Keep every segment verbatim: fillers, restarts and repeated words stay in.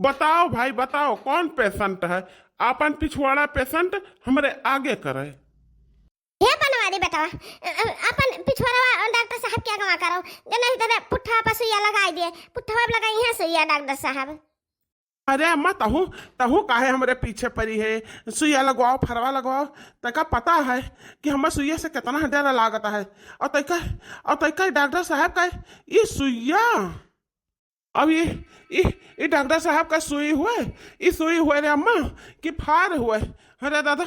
बताओ भाई, बताओ, कौन patient है? आपन पिछवाड़ा patient हमरे आगे करे। हे बनवारी बेटवा, अ, अ, अपन पिछवाड़ा डॉक्टर साहब के आगवा करो, जे नहीं तो पुट्ठा पर सुइया लगाई दिए, पुट्ठवा पे लगाई है सुइया डॉक्टर साहब। अरे अम्मा, तहू, तहू काहे हमरे पीछे परी है? सुइया लगवाओ, फरवा लगवाओ। तका पता है कि हमें सुइया से कितना डर लागत है। और तका, और तका डॉक्टर साहब का ई सुइया, अब ई, ई, ई डॉक्टर साहब का सुई हुए, ई सुई हुए रे अम्मा, कि फार हुए। अरे दादा,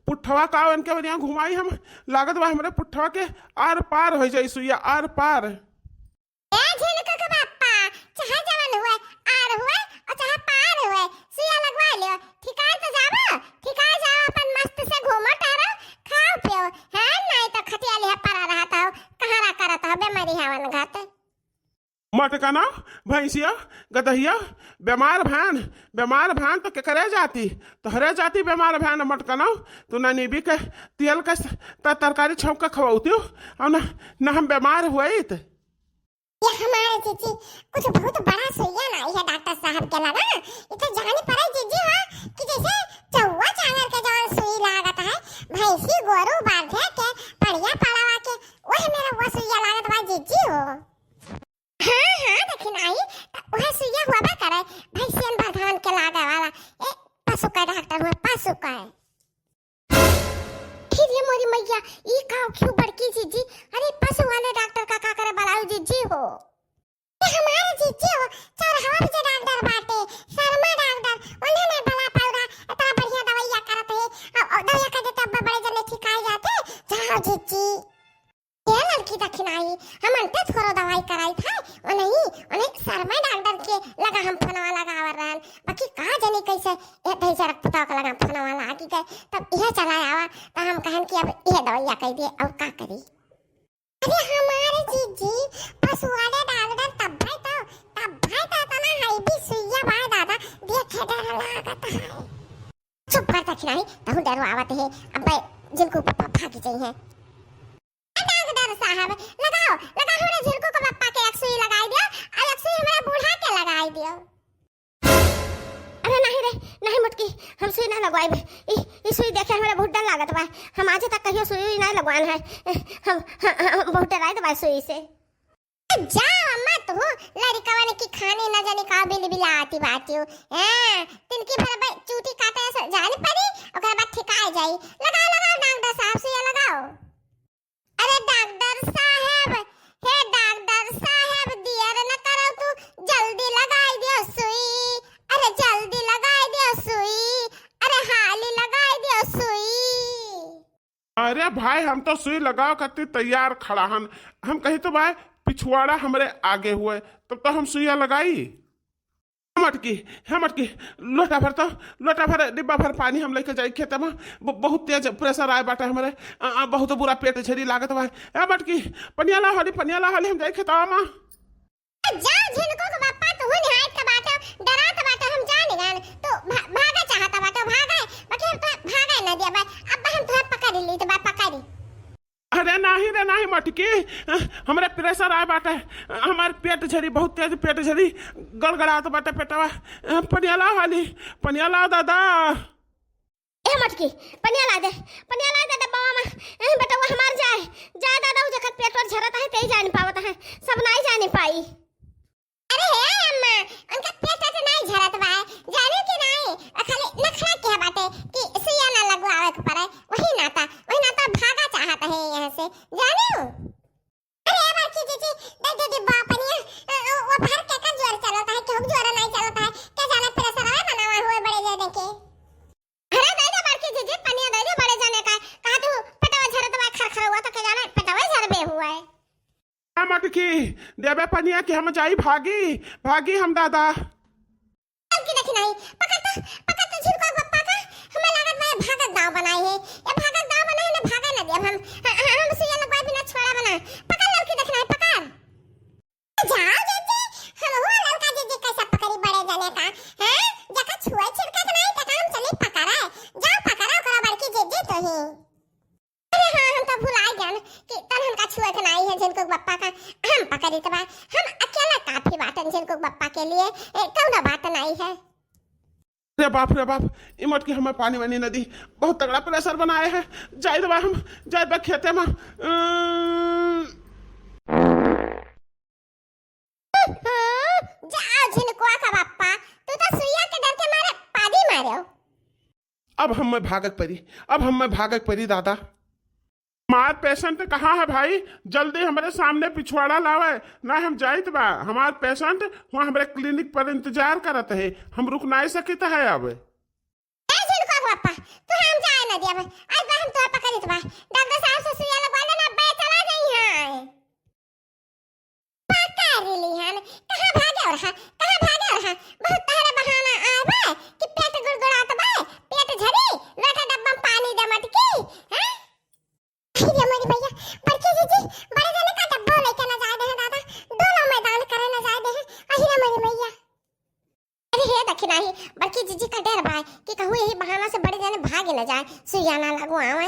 पुट्ठवा का इनके बढ़िया घुमाई हम, लागत बा हमरे पुट्ठवा के आर पार हो जाई सुइया, आर पार। ए झिनकू के बापा, चाहे जवन हुए, आर हुए और चाहे पार हुए, सुइया लगवा लियो। ठिकाए तो जाबो, ठिकाए जाओ, अपन मस्त से घूमो टहरो, खाओ पियो। हाँ, नहीं तो खटिया लिहा परा रहत हो, कहाँ रहा करत हो, बेमारी हवन घात। मटकना, भैंसिया, गदहिया, बेमार भैन, बेमार भैन तो केकरे जाती, तोहरे जाती बेमार भैन मटकना। तू ना नीबी के तेल के त-, तरकारी छौंक के खवौती हो, और ना, ना हम बेमार हुए। ये हमारे जीजी कुछ बहुत बड़ा सुइया लाई है डॉक्टर साहब के लगा। ये तो जानी पड़े जीजी हो कि जैसे चौवा चांगर के जौन सुई लागत है, भैंसी गोरू बांधे के, पड़िया पड़वा के, वह मेरा वो सुइया लागत बा जीजी हो। हाँ, हाँ, देखी नाही, त वह सुइया हुआ बा करे, भैंसियन बरधान के लागे वाला। ए, पशु का डॉक्टर हुआ, पशु का है। फिर ये मोरी मैया, ई का क्यों बड़की जीजी? अरे पशु वाले डॉक्टर का का करे बुलाओ जीजी हो? ये हमारे जीजी हो, चौराहा पे जो डॉक्टर बाटे, शर्मा डॉक्टर, उन्हें नहीं बुला पाउरा, इतना बढ़िया दवाइया करत है। अब, अब दवाइया कर देते, अब बड़े जने ठिकाए जाते, जाओ जीजी। ये लड़की दखिनाई, हम अंते थोरो दवाई कराई था, वो नहीं, उन्हें शर्मा डॉक्टर के लगा हम फोनवा लगावर रहन, बाकी का जानी कैसे ये भेजा रख पता के लगा फोनवा लागी गए, तब यह चला आवा, तो हम कहन कि अब यह दवाइया कह दिए, अब का करी? अरे हमारे जीजी, पशु वाले डॉक्टर तब भाई तो, तब भाई तो इतना heavy सुइया बाय दादा, देखे डर लागत है। चुप कर दखिनाई, तहु डरो आवत है। अब झिनकू के पप्पा भाग जाई है। डॉक्टर साहब, लगाओ, लगाओ, हमरा झिनकू के पप्पा के एक सुई लगाई दियो, और एक सुई हमरा बूढ़ा के लगाई दियो। अरे नहीं रे, नहीं मोटकी, हम सुई ना लगवाइब। ई, ई सुई देखे हमरा बहुत डर लागत बा। हम आज तक कहियो सुई ना लगवान है। हम, हम, हम बहुत डराइत बा सुई से। जाओ अम्मा, तू लड़िकवन की खानी न जानी का बिलबिलाती बाटियो। हैं, तिनकी भर बे-, चूटी काटे से जानी पड़ी, ओकरे बाद ठिकाए जाई। लगाओ, लगाओ डॉक्टर साहब, सुइया लगाओ। अरे डॉक्टर साहब, हे डॉक्टर साहब, दियर न करो तू, जल्दी लगाई दियो सुई। अरे जल्दी लगाई दियो सुई। अरे हाली लगाई दियो सुई। अरे भाई, हम तो सुई लगावे खातिर तैयार खड़ा हन। हम कही तो भाई, पिछवाड़ा हमरे आगे हुए, तब तो हम सुइया लगाई। हे मटकी, हे मटकी, लोटा भर तो, लोटा भर, डिब्बा भर पानी हम लेके जाई खेत में। ब-, बहुत तेज pressure आए बाटे हमरे, अ, अ, बहुत बुरा पेट झरी लागत बा। हे मटकी, पनिया ला हाली, पनिया ला हाली, हम जाई खेतवा में। जाओ झिनकू के पप्पा, तू निहायत के बाटे, डरात बाटे, हम जानी गन। तू भा-, भागे चाहत बाटे, भागे, बाकी हम तो भागे न दिया बा। अब हम तो पकड़ ली, तो बा पकड़ी। अरे नाही रे नाही मटकी, हमरे pressure आए बाटे, हमार पेट झरी, बहुत तेज पेट झरी, गड़गड़ात बाटे पेटवा। पनिया ला हाली, पनिया ला दादा। ए मटकी, पनिया ला दे, पनिया ला दे डब्बावा में। ए बेटवा हमार जाए, जाए दादा, उ जकर पेट और झरत है, तेई जाए नहीं पावत है, सब नहीं जाए नहीं पाई। अरे हे अम्मा, उनका पेट तो नहीं झरत बा, जाने कि नहीं? आ खाली नखरा के बाटे कि सुइया ना लगवावे के पड़े, वही नाता, वही नाता भागा चाहत है यहाँ से, जाने हो? अरे ए बड़की जीजी, दे दे डिब्बा पनिया, अ, अ, वो बाहर के का जोर चलता है, केहू जोर नहीं चलता है, के जाने pressure आवे बनावा हुए बड़े जाने के। अरे दे दे बड़की जीजी, पनिया दे दे बड़े जाने का, कहा तू पेटवा झरत बा, खर खर हुआ तो के जाने पेटवा झरबे हुआ है। ए मटकी, देबे पनिया कि हम जाई भागी, भागी हम दादा। लड़की देखी नहीं, पकड़ तो, पकड़ तो झिनकू के पप्पा का, हमें लागत बा ये भागत दाव बनाए है, ये भागत दाव बनाए ना, भागे ना देब हम, ह-, ह-, हम सुइया लगवाए बिना छोड़ा बना, पकड़ लड़की देखी नहीं, पकड़। जाओ जीजी, हम हुआ लड़का जीजी कैसे पकड़ी बड़े जने का, हैं? जका छुए छिड़के के नहीं, तका हम चली पकड़े, जाओ पकड़ा ओकरा बड़की जीजी तो ही। अरे हाँ, हम तो भुला गन कि तन हमका छुए के नाई है झिनकू के बप्पा का, हम पकड़ित बा, हम अकेला काफी बाटन झिनकू के बप्पा के लिए, ए, कौनो बात नाई है। रे बाप, रे बाप, ई मटकी हमें पानी वानी न दी, बहुत तगड़ा pressure बनाए है। जाइत बा हम, जाइत बा खेते में। अम्म। हम्म, जाओ झिनकुआ का बाप्पा, तू तो सुइया के डर के मारे पादी मारे हो। अब हमें भागक परी, अब हमें भागक परी दादा। हमार patient कहाँ है भाई? जल्दी हमरे सामने पिछवाड़ा लावे, ना हम जाइत बा। हमार patient वहाँ हमरे clinic पर इंतजार करत है, हम रुक नाहीं सकित है अब। ए झिनकुआ के बाप्पा, तू हम जाए ना दिया भाई, आज बा हम तोहे पकड़ित बा। डॉक्टर साहब से सुइया लगवा लेना, अब्बा चला जाई है। पकड़ लिहन, कहाँ भागे रहा, कहाँ भागे रहा? बहुत तहरे बहाना आए बा कि पेट गुड़गुड़ात बा, पेट झरी, लोटा डब्बा में पानी दे मटकी, हैं? अहि रे मोरी मैया, बड़की जीजी, बड़े जने का डब्बा लेके ना जाए दे हैं दादा, दोनों मैदान करे ना जाए दे हैं, अहि रे मोरी मैया। अरे हे दखिनाही, बड़की जीजी का डर बाय कि कहूँ यही बहाना से बड़े जने भागे न जाए, सुइया ना लगवावे।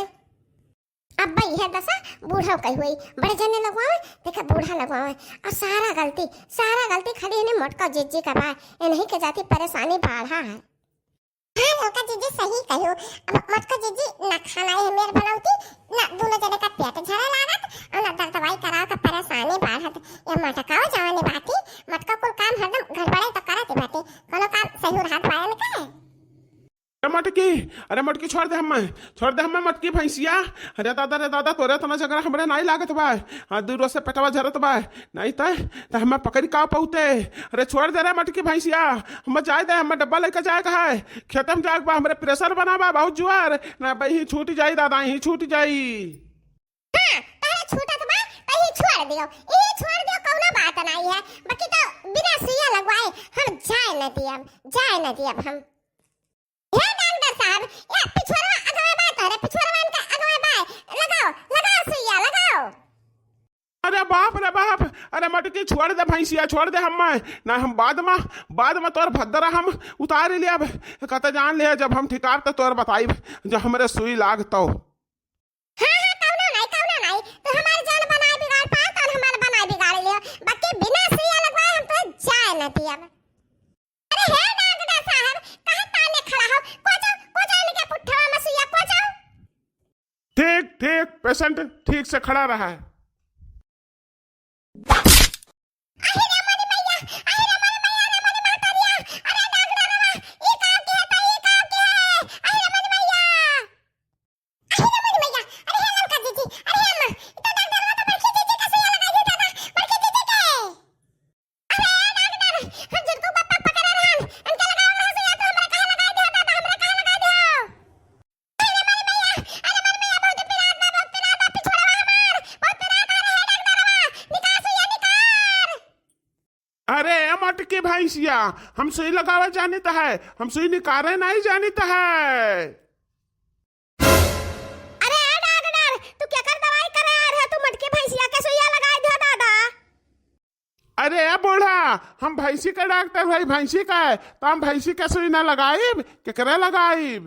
अब भाई यह दशा बूढ़ा कही हुई, बड़े जने लगवावे, देखा बूढ़ा लगवावे, और सारा गलती, सारा गलती खाली इन्हें मोटका जीजी का बाय, इन्हीं के जाती परेशानी बाढ़ा है। हाँ, मोटका जीजी सही कहो, अब मोटका जीजी ना खाना है मेर बनौती, ना दोनों जने का पेट झरे लागत, और ना दर दवाई करावे का परेशानी बाढ़त। ये मोटका जवानी बाटी, मोटका कुल काम हरदम गड़बड़े तो करत ही बाटी, कोनो काम सही रहत बायन का? अरे मटकी, अरे मटकी छोड़ दे हमें, छोड़ दे हमें मटकी भैंसिया। अरे दादा, रे दादा, तोरे इतना झगड़ा हमरे नाहीं लागत बा। हाँ, दू रोज से पेटवा झरत बा। नाहीं तय, त हमें पकड़ी का पौते। अरे छोड़ दे रे मटकी भैंसिया, हमें जाए दे, हमें डब्बा लेके जाए का है। खेत में जाए के बा, हमरे pressure बना बा बहुत जुआर। ना भाई, ही छूट जाई दादा, ही छूट जाई। हाँ, तोहरे छूटत बा, त ही छोड़ दियो, ही छोड़ दियो, कौनो बात नाहीं है। बाकी तो बिना सुइया लगवाए हम जाए न दियब, जाए न दियब हम। हे डॉक्टर साहब, ये पिछुआरवा अगवे बा, तोहरे पिछुआरवा इनका अगवे बा। लगाओ, लगाओ सुइया, लगाओ। अरे बाप रे बाप, अरे मटकी छोड़ दे भैंसिया, छोड़ दे हमें। ना हम बाद में, बाद में तोर भद्दरा हम उतार लेब। कत जान ले जब हम ठिकाब त तोर बताइब, जब हमरे सुई लाग तो। हाँ, हाँ, कौनो नाहीं, कौनो नाहीं। तू हमार जान बनाए बिगाड़ पाए, तौन हमार बनाए बिगाड़ लियो। बाकी बिना सुइया लगवाए हम तोहे जाए न दियब। अरे हे डॉक्टर साहब, कहाँ ताने खड़ा हो? कोचो, कोचो इनके पुट्ठवा में सुइया, कोचो। ठीक, ठीक, patient ठीक से खड़ा रहा है। अहि रे मोरी मैया, अहि रे मोरी मैया, रे मोरी मातरिया, अरे डॉक्टरवा, ई का के है, ई का के है? अहि रे मोरी मैया, अहि रे मोरी मैया, अरे हे ललका जीजी, अरे हे अम्मा, ई तो डॉक्टरवा तो बड़की जीजी के सुइया लगाई देता था, बड़की जीजी के। अरे डॉक्टर, हम जिनको पप्पा पकड़े रहन, इनके लगाओ ना सुइया, तो हमरा काहे लगाई देता था, हमरा काहे लगाई देता? अरे मोरी मैया, अरे मोरी मैया, बहुत पिरात बा, बहुत पिरात बा, पिछुआरवा हमार, बहुत पिरात बा, अरे हे डॉक्टरवा, निकाल सुइया, निकाल। अरे ए मटकी भैंसिया, हम सुई लगावे जानित है, हम सुई निकारे नाहीं जानित है। अरे ए डॉक्टर, तू केकर दवाई करे आ रहे, तू मटकी भैंसिया के सुइया लगाई दे दादा। अरे ए बूढ़ा, हम भैंसी के डॉक्टर है, भैंसी का है, तो हम भैंसी के सुई ना लगाइब, केकरे लगाइब?